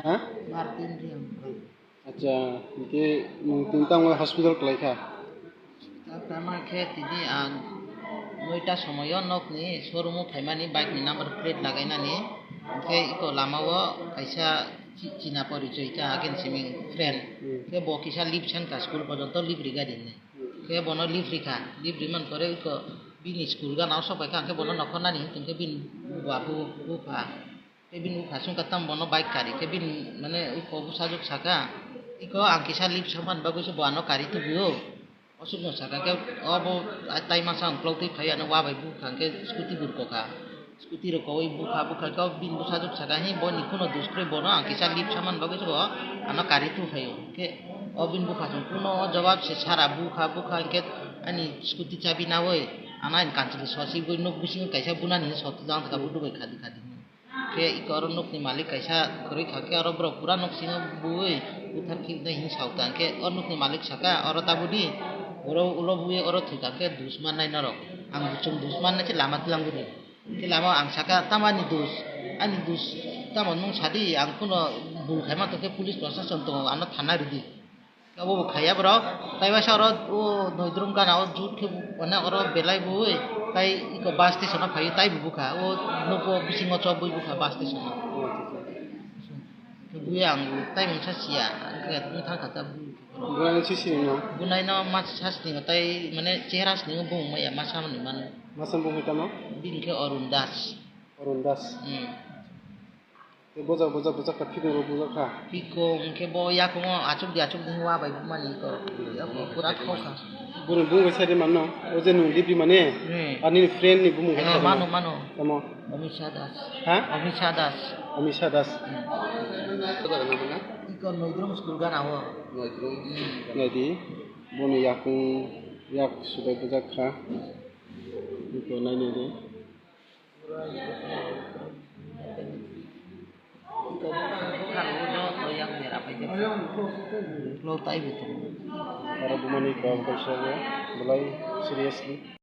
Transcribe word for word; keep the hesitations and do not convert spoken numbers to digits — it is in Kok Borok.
Ha? Martin Riang. Acha, hingke nwng tini tamo hospital kwlai kha? Tamo khe tini ang noita somoyo nokni showroom-o phaimani, bike ni number plate lagainani. Hingke iko lamao kaisa chi-, china porichoi kha, again simi friend. Hmm. Khe bo kisa leave sankha, school porjonto leave riga dinni. Khe bono leave rikha, leave rimani pore iko bini school gana o sok paikha, hingke bono nokhornani hingke bini bua bu-, bupha. Tei bini bupha songkha tamo bono bike kari khe bini mane iko bwsajwk saka, iko ang kisa leave samani bagwi se bo ano kari tubio. Osukno saka khe obo tai masa ang uklok twi phai ano wabai bukha hingke scooty bo rwkha. Scooty rwkha oi bukha bukha khe bini bwsajwk saka hi bo ni kuno dus kwrwi bono ang kisa leave samani bagwi se bo ano kari tu phaio. Hingke o bini bupha song kuno o jawab se sara bukha bukha hingke ani scooty chabi nawi ano ani kanchwlwi sosi bui nuk bisingo kaisa bunani sosi jang saka bo dubai khadi khadi. Khe iko oro nokni malik kaisa kwrwi kha khe oro borok pura nok singo bui buthar khe hinwi sao ta hwnkhe o nokni malik saka oro tabudi oro ulo bui oro thwi ta khe dus mannai norok ang chwng dus mannai khe lama tlang budi khe lama ang saka tamo ani dus ani dus tamo nwng sadi ang phano bul khaima tongkhe police prosason tongo ano thana rwdi. Obo bo khaiya borok. Tai waisa oro o Noidrum gana o jut khe mane oro belai bui tai iko bus station o phaiwi tai bo bukha. O nogo bisingo chobwi bukha bus station o. Bui ang tai mungsa siya, ang khe wng thang kha ta bui. Bunai si sini no? Bunai no ma sa sini tai mane chehra sini bung maya ma sa mani mano. Masa bung hoi tamo? Bini khe Arun Das. Arun Das. Hmm. Tei bojak, bojak, bojak kha, phikung rok bojak kha. Phikung hwnkhe bo yakungo achuk di, achuk di hwnwi wabai bumani iko. Yakungo pura thok kha. Boni bumung bai sai de mano, o je nwng dibri mane, hmm, ani friend ni bumung bai sai de mano, mano. Tamo? Amisha Das. Ha? Amisha Das. Amisha Das. Hmm. Iko Noidrum school gana o. Noidrum. Hmm. Naidi, boni yakung yak sudai bojak kha. Iko nai nai de. Aro bumani kok kaisa bo belai seriously.